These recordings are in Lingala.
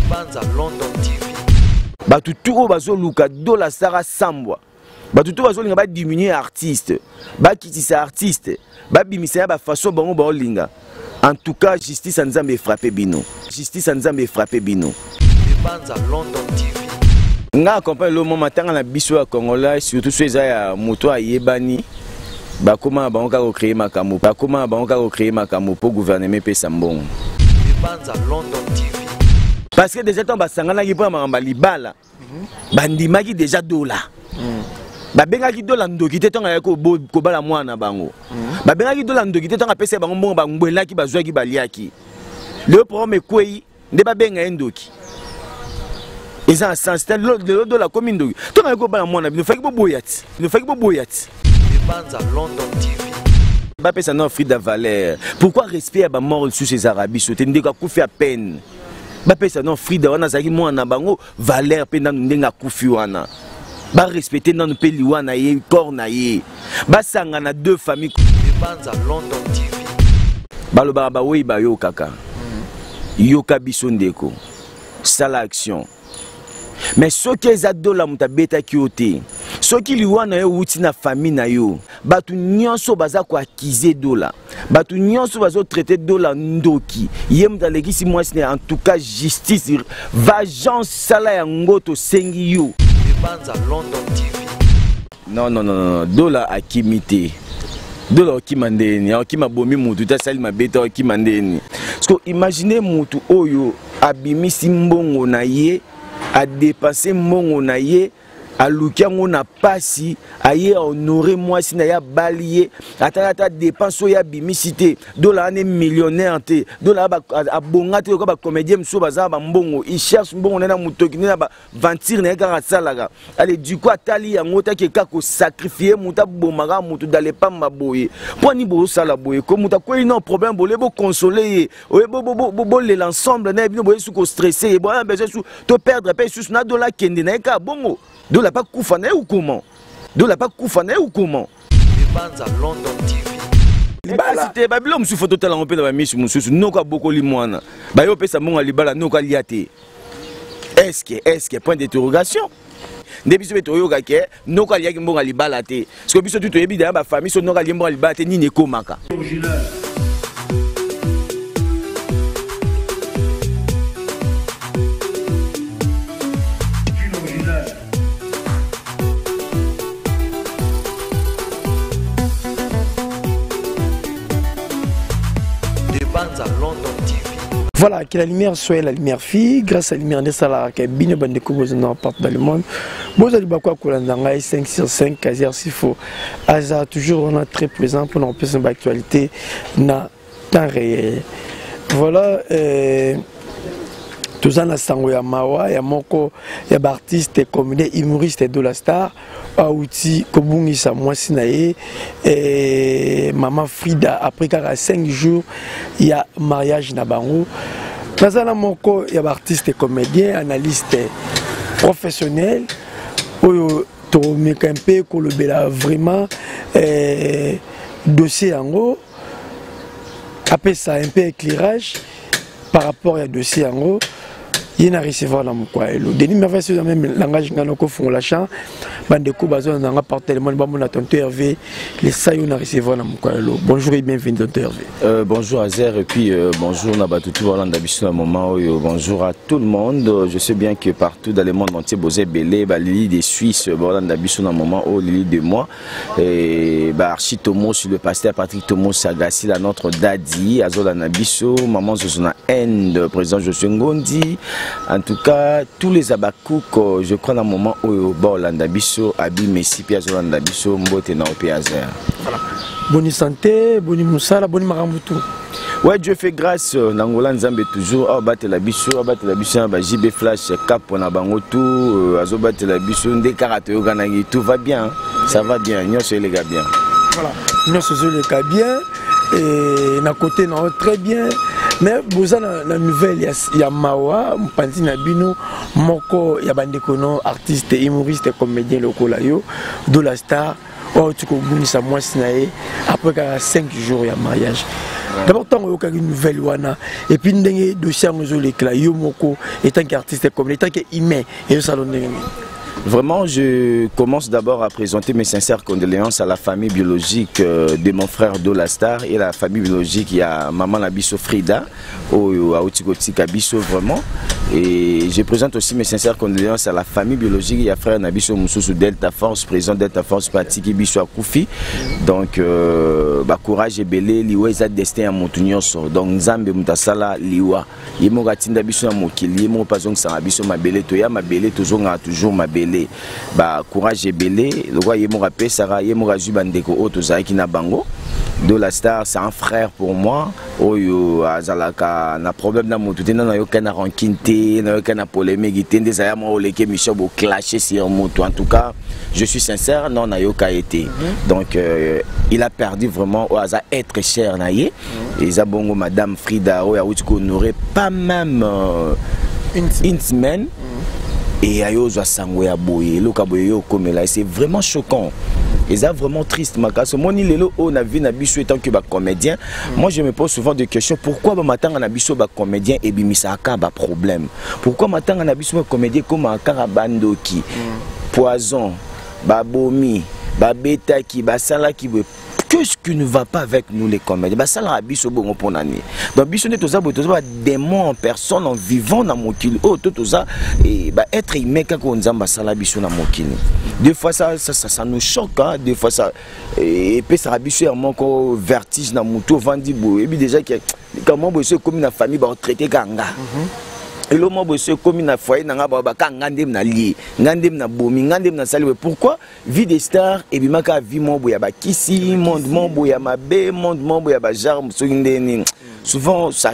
Banza London TV. Bato tout oyo bazoluka dola sara sambwa, bato tout bazolinga badiminue artiste, bakitisa artiste, babimisa ya bafaçon bango baolinga. En tout cas, justice ya Nzambe efrappe bino, justice ya Nzambe efrappe bino. Banza London TV. Nga accompagne lo mama tanga na biso ya congolais, surtout so eza ya moto ayebani, bakoma na bango kaka kocreye makambo, bakoma na bango kaka kocreye makambo mpo gouvernement epesa mbongo. Banza London TV. Parce que déjà ntango basanganaki mpo na makambo ya libala, bandimaki déjà dola. Babengaki dola ndoki te ntango ayaki kobala mwana na bango. Babengaki dola ndoki te ntango apesaki bango mbongo, bangwelaki, bazwaki, baliaki. Lelo programme ekwei nde babenga ye ndoki. Eza na sens te. Lelo dola akomi ndoki. Ntango ayaki kobala mwana bino, faki boboya ti. Bino faki boboya ti. Banza London TV. Bapesa na Frida valeur. Pourquoi respect ya ba mort lisusu ezalaka biso te? Ndeko akufi à peine. Bapesa na Frida wana azalaki mwana na bango valeur mpe nanu ndenge akufi wana. Ba respecter nanu mpe liwa na ye, corps na ye. Basangana deux familles. Banza London TV. Balobaka bawei bayokaka. Yoka biso ndeko. Sala action. Mais soki eza dola moto abetaki yo te, soki liwa na yo euti na famille na yo, bato nyonso baza koakize dola, bato nyonso bazotraite dola ndoki, ye moto alekisi mwasi na ye. En tout cas, justice, vengeance, sala yango tosengi yo. Banza London TV. Non, non, non, non, dola akimi te. Dola okima ndeni, okima bomi mutu te, asali mabe te, okima ndeni. Parce que imaginez mutu oyo abimisi mbongo na ye, adepense mbongo na ye, aluki yango na pasi, aye honorer mwasi na ye, abali ye, ata ata dépense oyo abimisi te. Dola ane millionnaire te, dola abonga te lokola ba comédien mosusu baza ba mbongo, il cherche mbongo na ye na motoki, na ba venture na ye kaka asalaka. Allez, du coup atali yango taki kaka kosacrifier moto, abomaka moto dans les pamba boye. Mpo ani bozosala boye? Ko moto akweli na problème, bolie boconsole ye, oye bolela ensemble na ye, bino boye su kostresse ye, boya besoin su to perdre mpe susu na dola akende na ye kaka bongo. Dola pa kufa na ye ou comment? Dola pa kufa na ye ou comment? Banza London TV. Libala te, babilo mosusu fo totala yango mpe na bamisu mosusu. Noko abokoli mwana, baye opesa mbongo ya libala, noko alia te. Est-ce que point d'interrogation? Nde biso mpe toyoka ke noko aliaki mbongo ya libala te. Parce que biso tu toyebi deja ba famille so noko alie mbongo ya libala te, nini ekomaka? Original. Banza London TV. Voilà, que la lumière soit la lumière fille, grâce à la lumière de Salah, que bino bande ko bozo na partout dans le monde. Bozo li bakwa kolanda ngai 5 sur 5 Kazer Sifo. Aza toujours on a très présent pour nous passer l'actualité na temps réel. Voilà, toza na sango ya mawa ya moko ya ba artiste comédien humoriste de la star auti kobungisa mwasi na ye, mama Frida après kaka 5 jours ya mariage na bango. Naza na moko ya ba artiste comédien analyste professionnel oyo tokomeka mpe kolobela vraiment dossier yango, apesa un peu éclairage par rapport ya dossier yango. Ye na recevoir na mokwa elo Denis Merveille sur même langage ngana ko fongola champ bande ko bazo na nga par téléphone ba mona tonton Hervé les sayo na recevoir na mokwa elo. Bonjour et bienvenue tonton Hervé. Bonjour Azer et puis bonjour na batutu Rolanda biso na moment oyo. Bonjour à tout le monde. Je sais bien que partout dans le monde entier bozé belé ba Lili des Suisses Rolanda biso na moment oyo Lili de moi et ba Archie Tomo sur le pasteur Patrick Tomo Sagasi la notre daddy Azola na biso maman Zozona Inde président Josué Ngondi. En tout cas tous les abakouk je crois na moment oyo ba Rolanda biso Abi Messi pe Azolanda biso mbote na OP Azer. Voilà. Bonne santé, bonne musala, bonne makambutu. Ouais, Dieu fait grâce, Nangola Nzambe toujours, oh, battre la biso, oh, battre la biso, ba JB Flash, cap on a bango tout, azo battre la biso, nde karate yo ganangi, tout va bien, ça va bien, nyoso les gars bien. Voilà, nyoso les gars bien, et na côté na très bien, mais boza na nouvelle ya, ya Mawa, mpanzi na bino, moko ya bande kono artiste, humoriste, comédien lokola yo, de la star. Oyo auti kobungisa mwasi na ye après kaka 5 jours ya mariage. D'abord, ntango oyokaki nouvelle wana et puis ndenge dossier yango ezolekela yo moko etant que artiste comme etant que humain, ezosala ndenge nini? Vraiment, je commence d'abord à présenter mes sincères condoléances à la famille biologique de mon frère Dola Star et la famille biologique, il y a maman na biso Frida, oyo auti kotika biso vraiment. Et je présente aussi mes sincères condoléances à la famille biologique, il y a frère na biso mosusu Delta Force, président Delta Force Patiki biso akufi. Donc, bah, courage ebele, liwa eza destin ya motu nyonso. Donc, Nzambe moto asala liwa. Ye moko atinda biso na mokili, ye moko mpe azongisaka biso mabele, toya mabele, tozongaka toujours mabele. Ba courage ebele, lokola ye moko apesaka, ye moko azwi bandeko oyo tozalaki na bango. Dola Star, c'est un frère pour moi, oyo azalaka na problème na motu te, nano ayoka na rancune te, nayoka na polémique te, nde ezala mwa oleki émission boclashe sur motu. En tout cas, je suis sincère, non, nayoka ye te. Donc, il a perdu vraiment oyo aza être cher na ye. Eza bongo madame Frida oyo awuti kohonorer pas même une semaine et ayo ozwa sango ya boye, eloko ya boye yo okomela, c'est vraiment choquant, eza vraiment triste makasi. Omoni lelo oyo na vie na biso etant que bacomédien, moi je me pose souvent des questions: pourquoi bamatanga na biso bacomédien ebimisaka baproblème? Pourquoi matanga na biso bacomédien ekomaka kaka bandoki, poison, babomi, babetaki, basalaki boye? Qu'est-ce qui ne va pas avec nous les comédiens? Basalaka biso bongo mpona nini? Donc biso nde toza boye, toza badémon en personne, en vivant na mokili oyo, to toza baêtre humain kaka oyo Nzambe asala biso na mokili. Des fois ça nous choque, hein? Des fois ça epesaka biso ya moko vertige na motu. Ovandi boye, oyebi déjà ke likambo boye so ekomi na famille, baotraite kaka nga. Elo moko boye so ekomi na foyer na nga, baka nga nde na lie, nga nde na bomi, nga nde nasali boye. Pourquoi vie de star ebimaka vie moko boye ya bakisi, monde moko boye ya mabe, monde moko boye ya bagenre soki nde nini? Souvent ça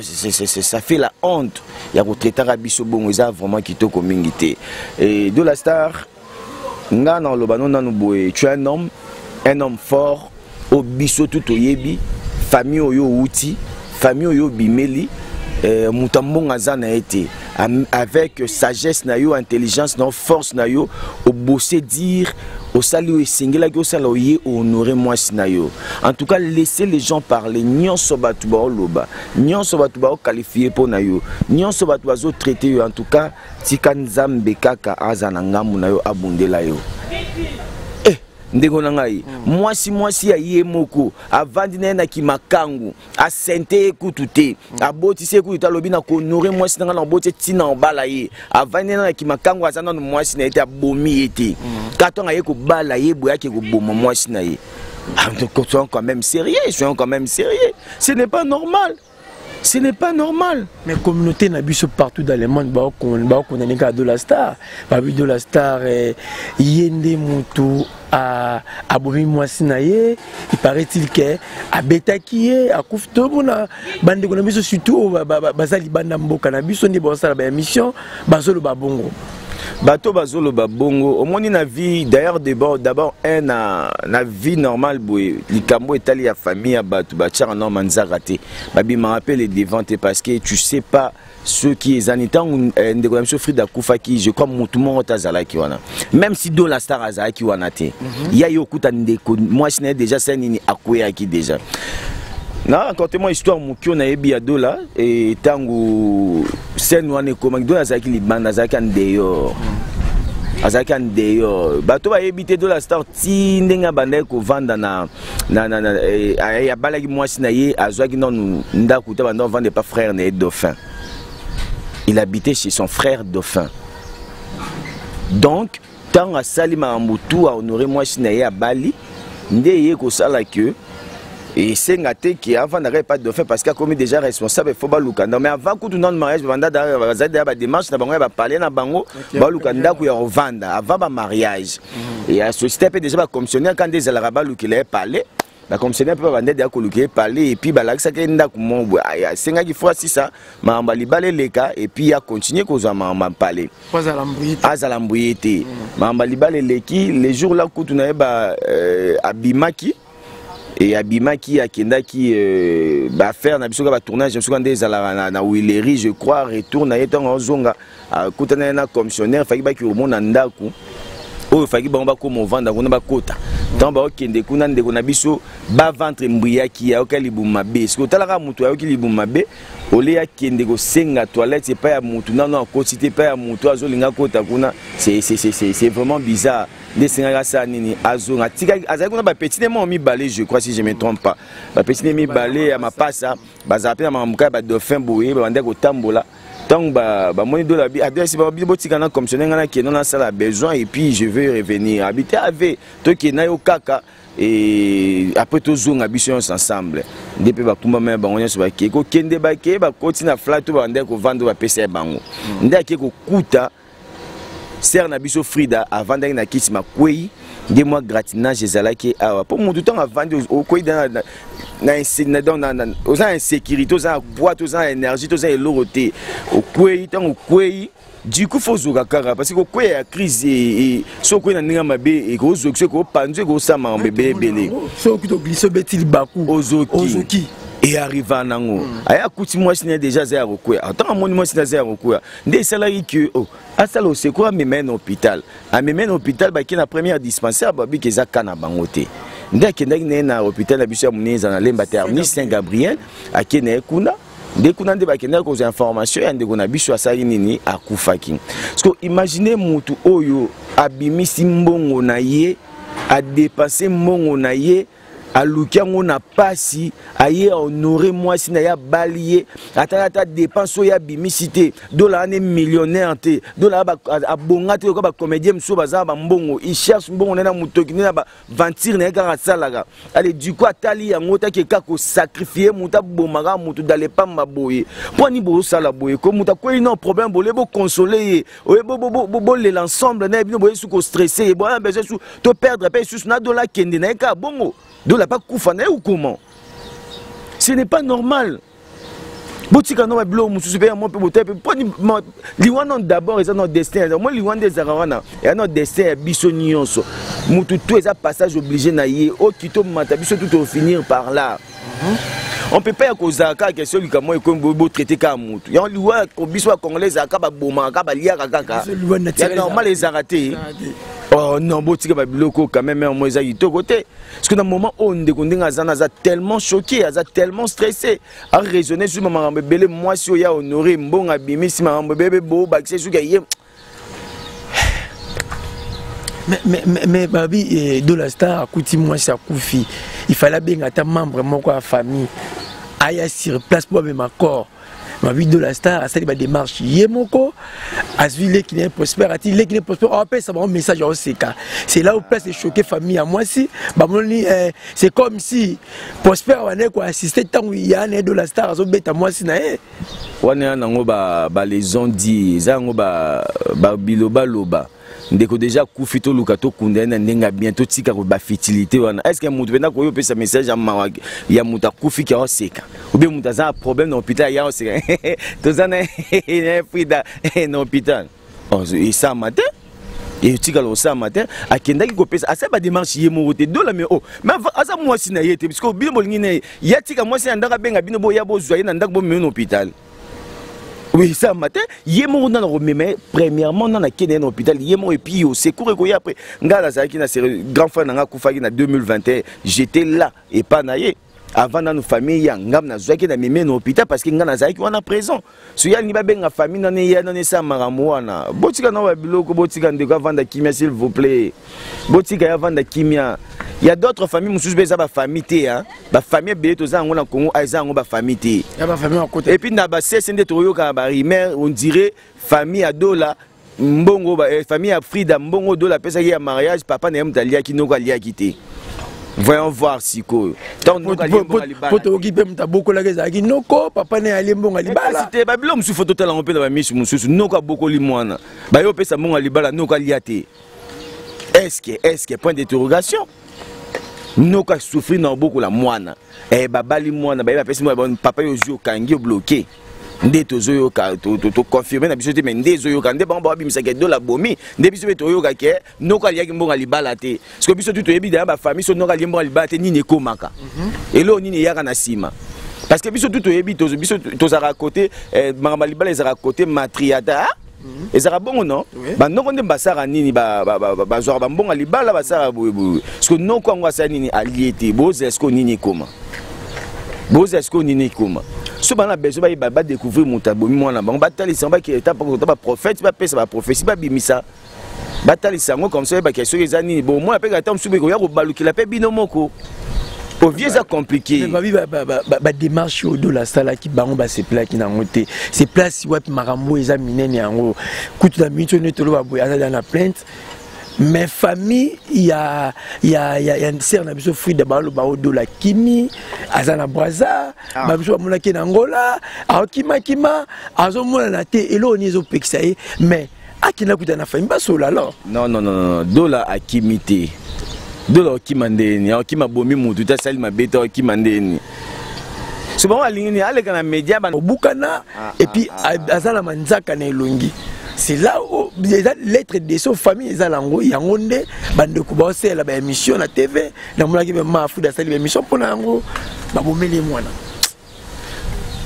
fait la honte ya kotraitaka biso bongo, eza vraiment kitoko mingi te. Et de la Star, nga na oloba no nanu boye: tu es un homme, un homme fort oyo biso tu toyebi. Famille oyo outi, famille oyo obimeli, moto ambongo aza na ye te. Avec sagesse na yo, intelligence na yo, force na yo, obose dire, osali oyo esengelaki osala, oye honorer mwasi na yo. En tout cas, laissez les gens parler. Nyonso bato baoloba, nyonso bato baoqualifie mpo na yo, nyonso bato bazotraite yo, en tout cas tika Nzambe kaka aza na ngambu na yo, abundela yo. Ndeko na ngai, mwasi, mwasi ya ye moko avandi na ye na kimakangu, asente ye kutu te, abotisi ye kutu te. Alobi na kohonorer mwasi na ngai, na oboti ntina obala ye. Avandi na ye na kimakangu, aza nano mwasi na ye te, abomi ye te. Ka ntango aye kobala ye boye, ake koboma mwasi na ye. Ah, donc, soyons quand même sérieux, soyons quand même sérieux, ce n'est pas normal, ce n'est pas normal. Mais communauté na biso partout dans le monde bakondane kaka Dola Star. Babi Dola Star, ye nde motu abomi mwasi na ye. Il paraît-il ke abetaki ye, akufi. Tomona bandeko na biso surtout oyo baza libanda mboka na biso nde bazosala baémission, bazoloba bongo. Bato bazoloba bongo, omoni na vie d'ailleurs, d'abord un na vie normale boye, likambo etali ya famille ya bato, batiaka norma nzaka te, babimaka mpe le devant te, parce que tu sais pas soki ezani. Ntango ndeko na biso Frida akufaki, je crois motu moko te azalaki wana, même si Dola Star azalaki wana te. Ya ye okuta ndeko mwasi na ye déjà sa nini, akweyaki déjà. Na raconte moi histoire moki oyo nayebi ya Dola. Ntango scène wana ekomaki, Dola azalaki libanda, azalaki en dehors, azalaki en dehors. Bato bayebi te Dola Star ti ndenge abandaki kovanda na abalaki mwasi na ye, azwaki nanu ndako te, banda ovanda epa frère na ye Dauphin. Il habitait chez son frère Dauphin. Donc ntango asali makambo tu, ahonorer mwasi na ye, abali, nde ye kosala ke esenga te ke avandaka epa Dauphin, parce que akomi déjà responsable, il faut baluka ndako. Mais avant kutu nano mariage, banda bazali deya badémarche na bango ya bapale na bango, baluka ndako ya kovanda avant bamariage. Ya société mpe déjà bacommissionnaire ka nde ezalaka, balukela ye palais. Bacommissionnaire mpe babanda deya koluka ye palais et puis balakisaki ye ndako moko boye. Asengaki fo asisa makambo ya libala eleka et puis ya continue kozwa makambo ya palais, azala mbuye te. Makambo ya libala eleki, le jour là kutu nayeba abimaki e abimaki, akendaki baaffaire na biso kaka, batournage na biso kaka nde ezalaka na Willery, je crois. Retour na ye, ntango azonga, akutana ye na commissionnaire, faki baki komona ndako oyo faki bango bakoma ovanda kuna, bakota. Ntango baokende kuna, ndeko na biso baventre mbuyaki, ayoka libumu mabe. Soki otalaka moto ayoki libumu mabe, ole akende kosenga toilette epai ya motu, nano akoti te epai ya motu azolinga akota kuna, c'est vraiment bizarre. Nde esengaki asala nini? Azonga. Atikaki, azalaki kuna bapeti ne moko mibale, je crois, si je me trompe pas, bapeti ne mibale ya mapasa, bazala mpe na makambo kaka ya badauphin boye. Babandaki kotambola. Ntango bamoni dola bi adresse, babi: "Botika na commissionnaire, ngai nakende nasala besoin et puis je vais revenir." Abi te, ave tokende na yo kaka et après tozonga biso nyonso ensemble. Nde mpe bakumbama ya bango nyonso, bakei kokende, bakei, bakoti na flat oyo babandaki kovanda, oyo bapesa ya bango. Nde ake kokuta sœur na biso Frida avandaki na kiti, makwei nde mwa gratinage ezalaki awa, mpo motu ntango avandi, okwei oza na insécurité, oza na poids, oza na énergie, toza na eloko te. Okwei, ntango okwei, du coup faut ozoka kaka, parce que kokweya ya crise, so okwei na ndenge mabe, ekozokisa, ekopanzu, ekosala makambo ebele ebele. Soki toglisse, obeti libaku. Ozoki. Earriva nango, aya akuti mwasi na ye déjà aza ya kokwea. Ntango amoni mwasi na aza ya kokwea, nde esalaki ke oh, asala oseko, amema ye na hôpital. Amema ye na hôpital, bakei na première dispensaire, babiki eza ka na bango te. Nde akendaki na ye na hôpital na biso ya monene, eza na Lemba Terminus, Saint Gabriel. Akei na ye kuna, nde kuna nde bakendaki kozwa information ya ndeko na biso asalaki nini, akufaki. Parce que imagine mutu oyo abimisi mbongo na ye, adépenser mbongo na ye, aluki yango na pasi, aye honore mwasi na ye, abali ye, ata dépense oyo abimisi te. Dola wana millionnaire te, dola abonga te lokola bacomédien mosusu baza na bambongo. Il cherche mbongo na ye na motoki nde na baventure na ye kaka asalaka. Ale, du coup atali yango taki kaka kosacrifier moto, abomaka moto dale pamba boye. Mpo ani bozosala boye ko? Moto akweli na problème, boye boconsoler ye, oye bolela ensemble na ye. Bino boye su kostresser ye, boya besoin su toperdre mpe lisusu na dola. Akende na ye kaka bongo, dola mpe akufa na ye ou comment? Ce n'est pas normal. Botika no babiloko mosusu mpe yango mpe botala mpe mponi liwa. Non, d'abord eza no destin mo, liwa nde ezalaka wana, eza no destin ya biso nyonso. Mutu tu eza passage obligé na ye, okita, omata, biso tu tofinir par là. On peut pas ya kozala kaka question likambo ekomi botraiter kaka mutu yango. Liwa, biso bacongolais, ezalaka babomaka kaka, baliaka kaka, ya normal ezalaka te. Oh non, botika babiloko quand même mo, eza kitoko te. Parce que na moment oyo, ndeko ndenge aza na, aza tellement choqué, aza tellement stressé, araisonner sur makambo ebele. Mwasi oyo ya honore, mbongo abimisi, makambo ebele, bobakisa soki aye. Mais babi eh, Dola Star akuti mwasi akufi, il fallait abenga ata membre moko ya famille aya sur place mpo amema corps. Babi Dola Star asali badémarche ye moko, azwi leki na ye Prosper, ati leki na ye Prosper apesa bango message aoseka. C'est là où place echoqué famille ya mwasi. Bamoni eh, c'est comme si Prosper abandaki koassister ntango ya na ye Dola Star azobeta mwasi na ye. Wana ya nango balaison di, eza yango bilobaloba. Ndeko déjà akufi, toluka tokunda ye na ndenge ya bien, totika bafutilité wana. Est ce que moto mpenza koyi opesa message ya mawa ya moto akufi ke aoseka, ou bien moto aza na problème na hôpital ya oseka, toza na Frida na hôpital? Esama te, etikala kosama te. Akendaki kopesa, asali badémarche ye moko te, dola. Mais o mais aza mwasi na ye te, puisque bino bolingi na ye, ya tika mwasi na ndako, abenga bino, boya bozwa ye na ndako, bomema na hôpital. Oui, esama te. Ye moko nana komema ye premièrement, nana akende ye na hôpital ye moko, et puis au secours ekoya après. Ngai nazalaki na grand frère na ngai akufaki na 2021, j'étais là epa na ye. Avant nanu famille ya ngam, nazwaki na meme na hôpital, parce que ngai nazalaki wana présent. So ye alingi babenga famille nano, eya nano, esala makambo wana. Botika na babiloko, botika ndeko avanda kimia, s'il vous plaît. Botika ye avanda kimia. Ya d'autres famille mosusu mpe eza bafamille te, bafamille ebele toza yango na Congo, eza yango bafamille te. Et puis na basese nde tokoyoka na barumeur, on dirait famille ya Dola mbongo, famille ya Frida mbongo Dola apesaki ya mariage, papa na ye moto aliaki, noko aliaki te. Voyons voir sikoyo. Po tokoki mpe moto abokolaki ezalaki noko, papa na ye alie mbongo ya libala. Te, babilo mosusu fo totala yango mpe na bamisu mosusu. Noko abokoli mwana, baye opesa mbongo ya libala, noko alia te. Est-ce que, point d'interrogation. Noko asouffrir na obokola mwana, eh, babali mwana, baye bapesi mwana, papa yo ozwi, okangi, obloquer. Nde tozoyoka, toconfirmer na biso te, mais nde ezoyoka nde bango bawabimisaka Dola bomi. Nde biso mpe toyoka ke noko aliaki mbongo ya libala te. Parce que biso tu toyebi daya bafamille, so noko alie mbongo ya libala te, nini ekomaka? Eloko nini eyaka na nsima? Parce que biso tu toyebi, biso tozalaka côté makambo ya libala ezalaka côté matriarcat. Ezalaka bongo, non? Banoko nde basalaka nini? Bazwaka bambongo ya libala, basalaka boyeboye. Siko noko yango asala nini? Alie te. Bozela sikoyo nini ekoma, bozela sikoyo nini ekoma. So bana besoin bayeba, badécouvrir moto abomi mwana bango, batalisa yango, bakee ta baprophète, bapesa baprophétie, babimisa, batalisa yango comme ça, oyebaka soki eza nini. Bon, mwana mpe ata mosusu ekoya kobalukela mpe bino moko ovie, eza compliqué. Babi, badémarche oyo Dola asalaki, bango basepelaki nango te. C'est place wapi makambo eza minene yango. Kutu na miniti oyo nde toloba boye, azali na plainte, mais famille ya sœur na biso Frida baloba o Dola kimi, aza na Braza. Babiso bamonaki na Angola, aokimakima, azomonana te. Eloko nini ezopekisa ye? Mais akenda kuta na famille, basola alors. Non, non, non, non, Dola akimi te. Dola okima ndeni? Akima bomi mutu te, asali mabe te, akima ndeni? So bango alingi nini? Aleka na média. Obukana et puis aza na manzaka na elongi. C'est là où eza lettre de so famille eza nango yango nde bandeko baosalela baémission na TV. Namonaki mama Frida asali baémission mpona yango, babomeli ye mwana.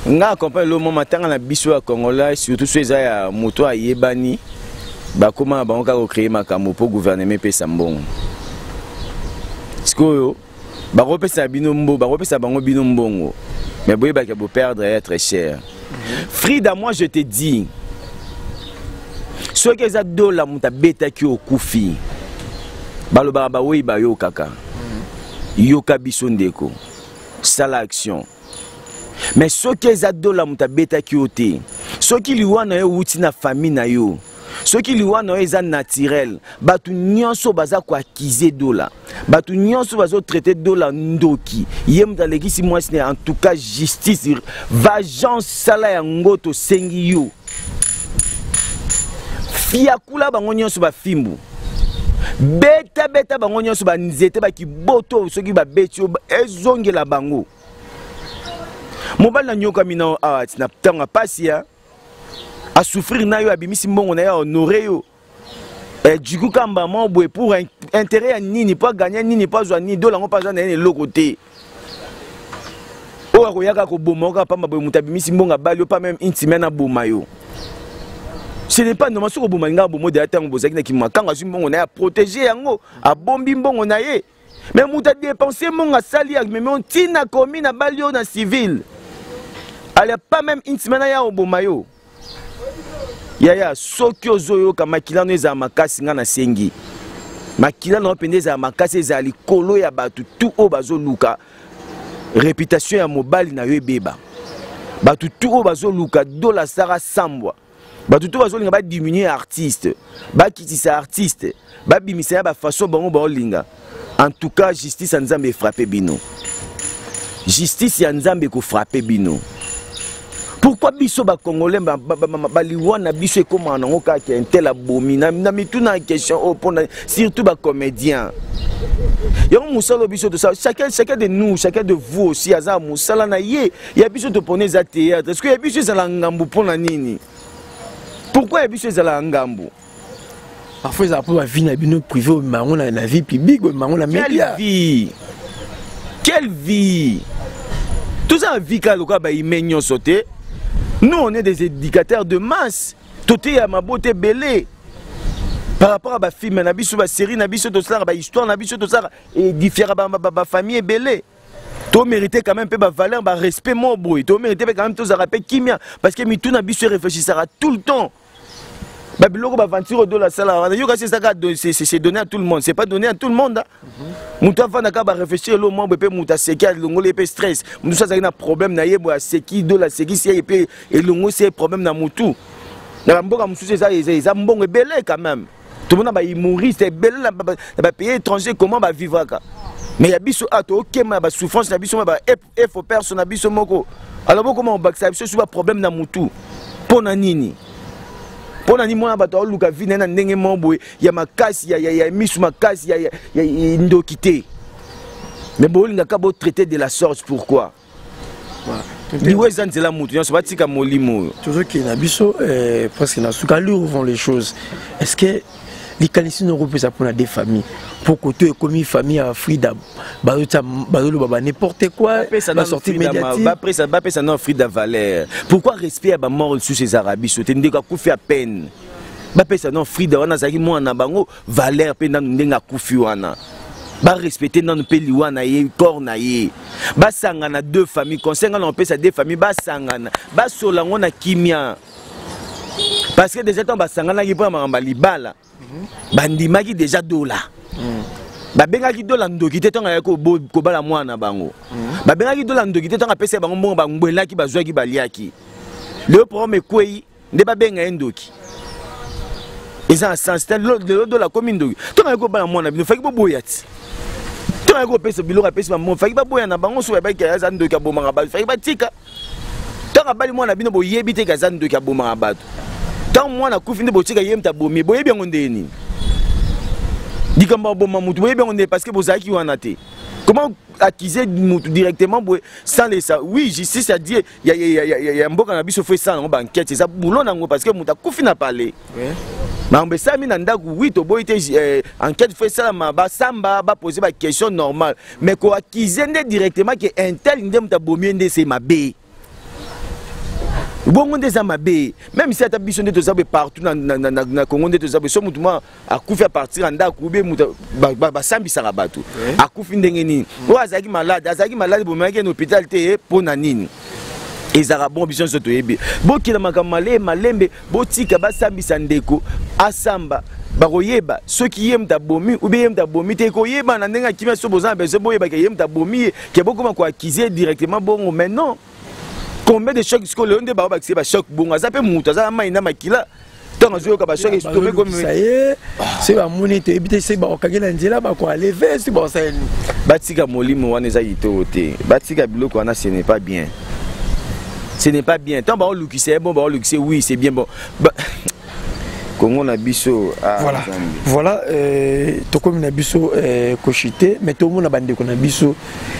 Nga accompagne lo mwa matanga na biso ya Congolais, surtout so eza ya moto ayebani, bakóma na bango kaka kocréer makambo mpo gouvernement epesa mbongo. Sikoyo bakopesa bino mbo, bakopesa bango bino mbongo, mais boyebaka boperdre être cher. Frida, moi je te dis, soki eza Dola moto abetaki, okufi. Balobaka bawei bayokaka. Yoka biso ndeko, sala action. Mais soki eza Dola moto abetaki yo te, soki liwa na yo ewuti na famille na yo, soki liwa na yo eza naturel, bato nyonso baza koaccuser Dola, bato nyonso bazotraiter Dola ndoki, ye moto alekisi mwasi na. En tout cas, justice, vengeance, sala yango. Tosengi yo, fiakula bango nyonso, bafimbu, beta beta bango nyonso, banzete bakiboto. Soki babeti yo, ezongela bango. Mobali na nyokami na awa na ntango ya pasi ya asouffrir na yo, abimisi mbongo na ye, ahonore yo. Du coup kamba mwa boye pour intérêt ya nini? Mpo aganye nini? Mpo azwa nini? Dola yango mpo aza na ye na eloko te. Oyo akoyaka koboma yo kaka pamba boye. Moto abimisi mbongo, abali yo, pas même une semaine aboma yo, ce n'est pas normal. Soki oboma, linga abomo deya ntango bozalaki na kimakango, azwi mbongo na ye, aprotéger yango, abombi mbongo na ye. Mais moto adépenser mbongo, asali, amemi yo ntina komi na bali yo na civil, ale pas même une semaine aya oboma yo. Yaya, soki ozoyoka, makila no ezala makasi. Nga nasengi makila na yo mpenza ezala makasi, ezala likolo ya bato tu oyo bazoluka réputation ya mobali na yo ebeba, bato tu oyo bazoluka Dola Sara sambwa, bato to bazolinga badiminuer artiste, bakitisa artiste, babimisa ya bafaçon bango baolinga. En tout cas, justice ya Nzambe efrappe bino, justice ya Nzambe ekofrappe bino. Pourquoi biso bacongolais baliwa na biso ekomaka nango kaka un tel abomi? Na mituna ya question oyo mpona surtout bacomédien yango. Mosala biso tosala, chacun, chacun de nous, chacun de vous aussi aza mosala na ye. Ya biso topona eza théâtre. Est ce que ya biso ezala ngambu? Mpona nini? Pourquoi ya biso ezalaka ngambu? Parfois ezala mpo bavie na bino privé, obima yango na vie publique, obima yango na média. Quelle vie? Quelle vie? Toza na vie kaka lokola bahumain nyonso te. Nous, on est des éducateurs de masse. Toteya mabota ebele par rapport à bafilm na biso, basérie na biso tosalaka, bahistoire na biso tosalaka, édifiaka bafamille ebele. Tomérite quand même mpe bavaleur, barespect mo boye. Tomérite mpe quand même tozalaka mpe kimia, parce que mitu na biso eréfléchissaka tout le temps. Babiloko baventure oyo asalaka wana, yoka, c'est c'est donné à tout le monde, c'est pas donné à tout le monde. Moto avandaka baréfléchir elo mwa boye, mpe moto aseki, alongoli ye mpe stress. Moto so azalaki na problème na ye boye, aseki, Dola asekisi ye mpe elongosi ye problème na motu. Na bamboka mosusu eza mbongo ebele quand même. Tomona bahumoriste ebele na bapays étranger, comment bavivraka. Mais ya biso a tookema na basouffrance na biso, ba efo perso na biso moko. Alors bokoma kobakisa biso su baproblème na motu, mpo na nini? Mpo na nini? Mwana bato aoluka vie na ye na ndenge moko boye ya makasi, ya misu makasi, ya ndoki te, mais bolingaka botraiter de la sorte, pourquoi? Liwa eza nzela, motu nyonso batika molimo oyo. Tozokende na biso presque na suka. Allure vont les choses, est ce que likanisi noko opesa mpona des familles, mpo koto ekomi famille ya Frida bazoloba ba n'importe quoi, basortie médiatique? Bapesa na Frida valeur. Pourquoi respect ya bamort lisusu ezalaka biso te? Ndeko akufi à peine. Bapesa non Frida wana azalaki mwana na bango valeur mpe nanu ndenge akufi wana, barespecte nanu mpe liwa na ye, corps na ye. Basangana deux familles. Conseil nga na opesa, deux familles basangana, basola yango na kimia, parce que déjà ntango basanganaki mpo na makambo ya libala, bandimaki déjà Dola. Babengaki Dola ndoki te ntango ayaki kobala mwana na bango. Babengaki Dola ndoki te ntango apesaki bango mbongo, bangwelaki, bazwaki, baliaki. Lelo problème ekwei nde babenga ye ndoki. Eza na sens te. Lelo Dola akomi ndoki. Ntango ayaki kobala mwana bino, faki boboya ti. Ntango ayaki kopesa biloko, apesi bambongo, faki baboya na bango. So bayebaki aza ndoki, abomaka bato, faki batika. Ntango abali mwana bino, boyebi te ke aza ndoki, abomaka bato. Ntango mwana akufi nde botika ye moto abomi. Boyebi yango ndenge nini? Likambo aboma motu, boyebi yango ndenge? Parce que bozalaki wana te. Comment accuser motu directement boye sans les sa? Oui, justice ya die ya mboka na biso, fo esala yango baenquête, eza boulot nango, parce que moto akufi na palais, makambo esalami na ndako. Oui, toboyi te, enquête fo esalama, basamba, bapose baquestion normale. Mais koaccuser nde directement ke un tel nde moto abomi ye nde se mabe bongo, nde eza mabe. Même si ata biso nde toza boye partout na Congo, nde toza boye, so motu mwa akufi à partir ya ndako ube moto basambisaka bato akufi ndenge nini? Oyo azalaki malade, azalaki malade, bomemaki na hôpital te mpo na nini? Ezalaka bon, biso nyonso toyebi. Bokela makambo malembe malembe, botika basambisa ndeko, asamba, bakoyeba soki ye moto abomi ube ye moto abomi te. Ekoyeba na ndenge akimia. So boza na besoin boyebaka ye moto abomi ye, ke bokoma koaccuser directement bongo. Mais non, combien de choc sikoyo lelo nde bao bakisi bachoc bongo? Aza mpe moto, aza na mai na makila. Ntango azoyoka bachoc, estomac ekomi ye soki bamoni, toyebi te soki bakokangi na nzela, bakoenlever, soki bakosala nini. Batika molimo wana, eza kitoko te. Batika biloko wana, ce n'est pas bien, ce n'est pas bien. Ntango baolukisa ye bon, baolukisa ye, oui, c'est bien bon. Kongo na biso, ah, voilà. Nzambe. Voilà, tokomi na biso koshite, mais tomona bandeko na biso,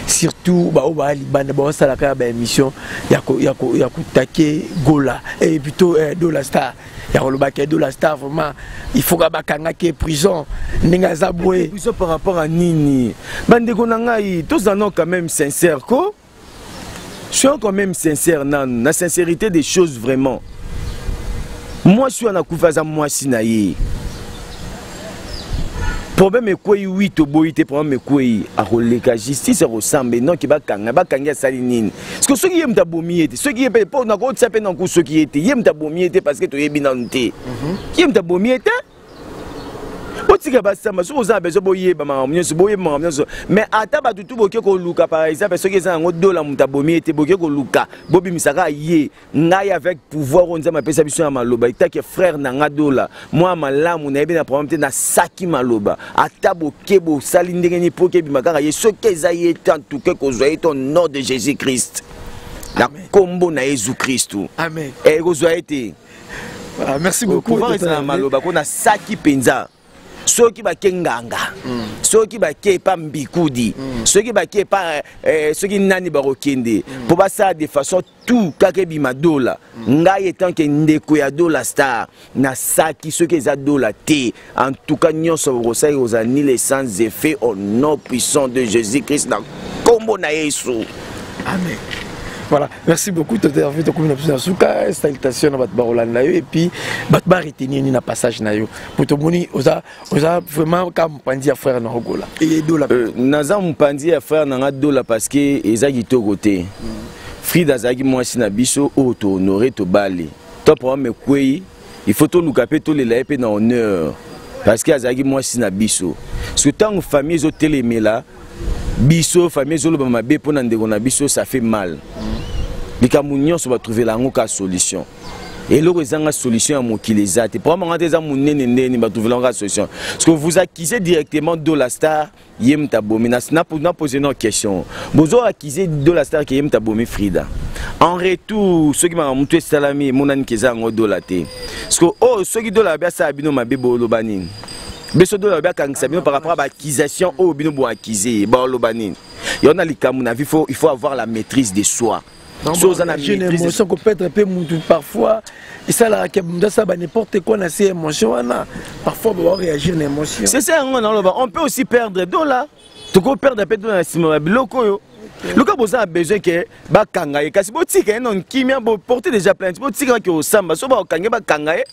surtout baoyo baya libanda, baosalaka ya baémission ya kotake Gola et plutôt Dola Star, ya kolobaka Dola Star vraiment il faut ka bakangaki prison ndenge aza boye. Biso par rapport à nini? Bandeko na ngai, tozala nano quand même sincère ko, soyons quand même sincère nanu, na sincérité des choses. Vraiment, mwasi wana akufi, aza mwasi na ye. Problème ekwei, wi, toboyi te. Problème ekwei, akoleka justice, akosamba noki bakanga. Bakangi, asali nini? Parce que soki ye moto abomi ye te, soki ye mpe mpo nakotia mpe nanku, soki ye te, ye moto abomi ye te, parce que toyebi nanu te ye moto abomi ye te. Botika basamba. Soki oza na besoin boyeba makambo nyonso, boyeba makambo nyonso. Mais ata bato tu boke koluka, par exemple soki eza yango Dola moto abomi ye te, boke koluka, bobimisaka ye. Ngai avec pouvoir oyo Nzambe apesa biso ya maloba, etake frère na nga Dola mwa malamu, nayebi na problème te. Nasaki maloba, ata boke bosali ndenge nini mpo kebima kaka ye. Soki eza ye te, en tout cas kozwa ye te au nom de Jésus Christ, na nkombo na Yesu Kristu. Amen. Ekozwa ye te. Voilà, merci beaucoup. Pouvoir eza na maloba ko. Nasaki mpenza, soki bake nganga, soki bake epa mbikudi, soki bake epa soki nani bakokende mpo basala de façon tout kaka ebima Dola. Ngai étant que ndeko ya Dola Star, nasaki, soki eza Dola te, en tout cas nyonso bokosali kozala nul et sans effet au nom puissant de Jésus Christ, na nkombo na Yesu. Amen. Voilà, merci beaucoup Toto Hervé. Tokomi na biso na suka. Salutation na bato bakolanda yo et puis bato baretenir nini na passage na yo? Po tomoni oza vraiment ka mopanzi ya frère na Ogola et Dola. Naza mopanzi ya frère na nga Dola parce que eza kitoko te. Frida azalaki mwasi na biso oyo tohonore, tobali to problème ekwei, il faut toluka mpe tolela ye mpe na honneur, parce que azalaki mwasi na biso. Parce que ntango famille ezotelemela biso, famille ezoloba mabe mpo na ndeko na biso, ça fait mal. Likambo nyonso batrouvela yango ka solution. Eloko ezanga solution ya mokili eza te. Problème yango te eza monene ndeni, batrouvela yango ka solution. Parce que vous accusez directement Dola Star, ye moto abomi. Na pose no question: bozo accuser Dola Star ke ye moto abomi Frida. En retour, soki makambo motu esalami, emonani ke eza yango Dola te. Parce que oyo soki Dola abi asala bino mabe, boloba nini? Biso Dola abi akangisa bino par rapport à baaccusation oyo bino boaccuser ye, baoloba nini? Yo na likambo na vie, il faut avoir la maîtrise de soi. So oza na jeune émotion, koperdre mpe mutu parfois esalaka mutu asala ba n'importe quoi na se émotion wana. Parfois baréagir na émotion. C'est ça yango naloba, on peut aussi perdre Dola, toko perdre mpe Dola na nsima ya biloko oyo. Luka boza na besoin ke bakanga ye, kasi botika ye na kimia, boporte déjà plainte, botika ke osamba so bakange, bakanga ye,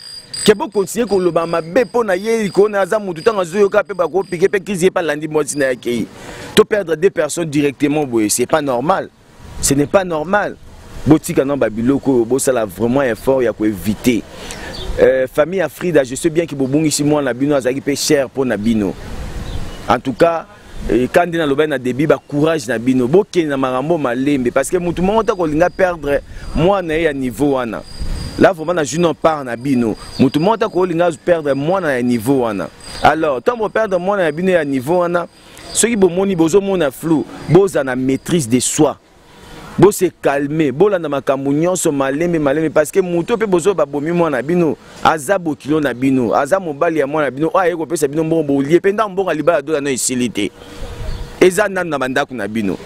ke bokontinue koloba mabe mpo na ye likolo na aza motu. Ntango azoyoka mpe bakopike mpe crise, ye mpe alandi mwasi na ye akei. To perdre deux personnes directement boye, c'est pas normal, ce n'est pas normal. Botika na babiloko oyo, bosala vraiment effort ya koéviter. Famille ya Frida, je sais bien ke bobungisi mwana bino, azalaki mpe cher mpo na bino. En tout cas, ka nde nalobaki na début, bacourage na bino, bokende na makambo malembe, parce que motu moko ta kolinga perdre mwana ye ya niveau wana. Là vraiment na junior part na bino, motu moko ta kolinga perdre mwana ya niveau wana. Alors ntango boperdre mwana ya bino ya niveau wana, soki bomoni bozomona flou, boza na maîtrise de soi, bose calme, bolanda makambo nyonso malembe malembe, parce que moto mpe bozo babomi mwana bino aza bokilo na bino, aza mobali ya mwana bino oyo aye kopesa bino mbongo bolie mpe ndambo. Mbongo ya libala dola no esili te, eza nanu na bandako na bino.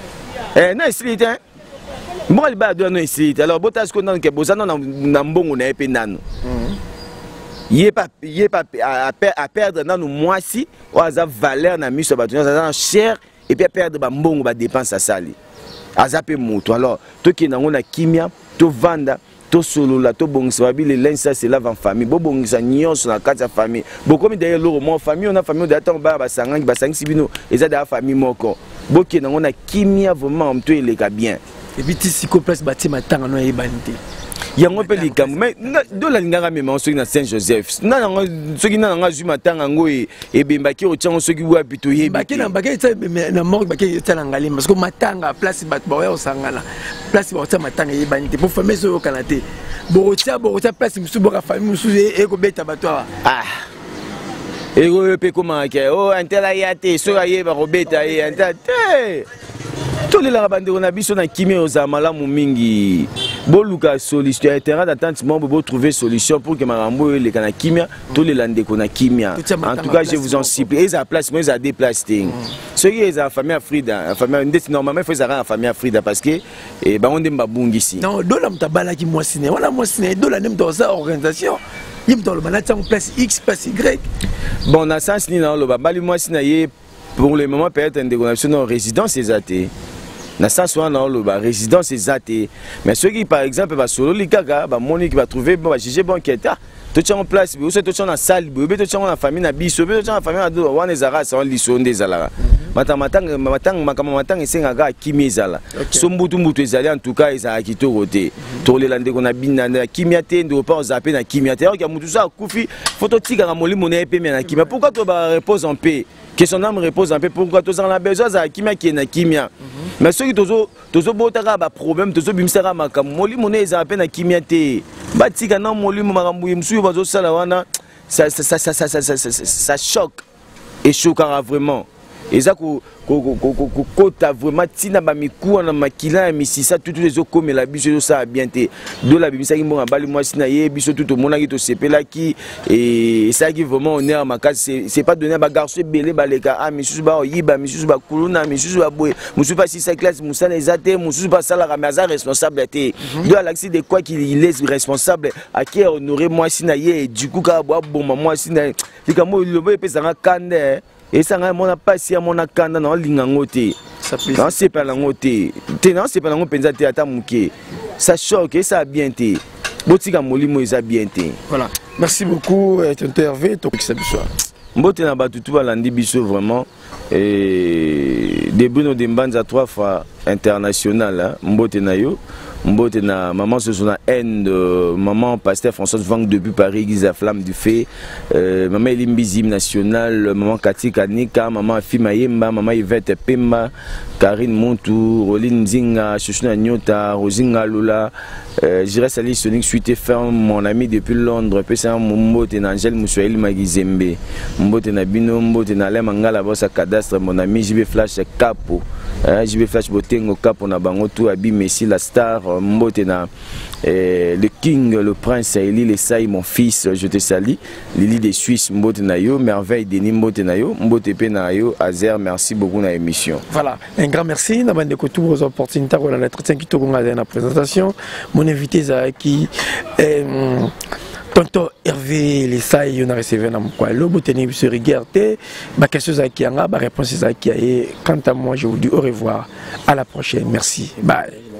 Na esili te, mbongo ya libala dola no esili te. Alors botala sikoyo nanu ke boza nano na mbongo na ye mpe nanu ye pe aperdre nanu mwasi oyo aza valeur na miso ya bato nyonso, aza na cher, et puis aperdre bambongo, badépenses asali, aza mpe moto. Alors tokende yango na kimia, tovanda, tosolola, tobongisa. Babi le linge sale se lave en famille. Bobongisa nyonso na kati ya famille. Bokomi daye eloko moko, famille oyo na famille oyo. Daya ntango bana basangangi, basangisi bino, eza daya famille moko. Bokende yango na kimia, vraiment moto eleka bien. Et puis ti sikoyo, place batie matanga no ayebani te. Yango mpe likambo, mais dola alingaka mema soki na Saint Joseph na yango, soki na yango azwi matanga yango ebembaki, otyango soki wapi, toyebi. Bake na bake tia na morgue, bake tia na Ngalema, parce que matanga, place bato baoya kosangana, place bakotia matanga eyebani te, po famille ezoyokana te. Bokotia place mosusu, boka famille mosusu ekobeta bato awa. Ah, ekoyo mpe ekomaka ke o untel aya te, soki ayeba kobeta ye untel te. Tolelaka bandeko na biso na kimia, ozala malamu mingi. Boluka solution ya terrain d'attente moko, botrouver solution pour que makambo oyo eleka na kimia, tolela ndeko na kimia. En tout cas, je vous en supplie, ezala place mo, ezala deux place te. Soki ezala famille ya Frida, famille ndeti normalement il faut ezalaka na famille ya Frida, parce que bango nde babungisi. Non, dola moto abalaki mwasi na ye wana, mwasi na ye dola nde moto aza organisation, ye moto aloba natiango place X, place Y. Bon, na sens nini naoloba bali mwasi na ye? Pour le moment, peut-être ndeko na biso na résidence eza te. Na sens wana naoloba résidence eza te, mais soki par exemple basololi kaka, bamoniki, batrouve bon, bajuge bon ke ta totiango place boye, soki totiango na salle boye, obe totiango na famille na biso, obe totiango na famille na do wana, ezalaka sango liso nde ezalaka. Matanga, matanga, makambo matanga esengaka kimia ezala. So mbutu mbutu ezali, en tout cas ezalaka kitoko te. Tokolela ndeko na bino na kimia te, ndeko mpa ozala mpe na kimia te. Oka mutu so akufi, fo totikaka molimo na ye pemia na kimia. Pourquoi to ba repose en paix, que son âme repose en paix? Pourquoi tozala na besoin azala kimia, kie na kimia? Mais soki tozobotaka baproblème, tozobimisaka makambo, molimo ne ezala mpe na kimia te. Batika na molimo makambo mosusu oyo bazosala wana, ça choque, eshokaka vraiment, eza kokota vraiment ntina bamikuwa na makila ya misisa tutu ezokomela biso, ezosala bien te. Dola abimisaki mbongo, abali mwasi na ye, biso tu tomonaki, tosepelaki, esalaki vraiment honneur makasi. C'est pas donné. Bagarçon ebele baleka a misusu baoyiba, misusu bakuluna, misusu baboye, mosusu mpe asisa classe, mosala eza te, mosusu mpe asalaka mais aza responsable te. Do alakisi de quoi qu'il est responsable, ake honoré mwasi na ye. Du coup kaka bo aboma mwasi na ye, likambo oyo lilobo epesanga kanda, esanga mona pasi ya mona kanda. Naolinga yango te, naosepela yango te te, naosepela yango mpenza te ata moke. Ça choque, esala bien te. Botika molimo, eza bien te. Voilà, merci beaucoup, tonton Hervé. Tokokisa biso. Mbote na bato tu balandi biso vraiment. De Bruno de Mbanza, trois fois international, hein? Mbote na yo, mbote na maman Soso na Inde, maman pasteur Françoise Vang depuis Paris, église la flamme du fait, maman Elimbi national, maman Kati Kanika, maman Afima Yemba, maman Yvette Pemba, Karine Montou, Roline Nzinga, Chouchou Nyota, Rosinga Lula, j'irai saluer Sonic Suite Ferme, mon ami depuis Londres, pesa mbote na Angèle Moussoahili Magizembe, mbote na bino, mbote na Alain Mangala bosa cadastre, mon ami JB Flash Capo, JB Flash Botengo Capo na bango tout, Abi Messi la star, mbote na le King, le Prince Eli Lesai, mon fils, je te salue, Lili de Suisse, mbote na yo, Merveille Denis, mbote na yo, mbote pe na yo, Azer, merci beaucoup na émission. Voilà, un grand merci na bande ko tous vos opportunités pour l'entretien qui tokonga na présentation. Mon invité Zaki Tonton Hervé Lesai, yo na recevoir na mokwa lobo tenir biso rigueur te, ba question ezalaki yanga, ba réponse ezalaki ya ye. Quant à moi, je vous dis au revoir, à la prochaine, merci, bye.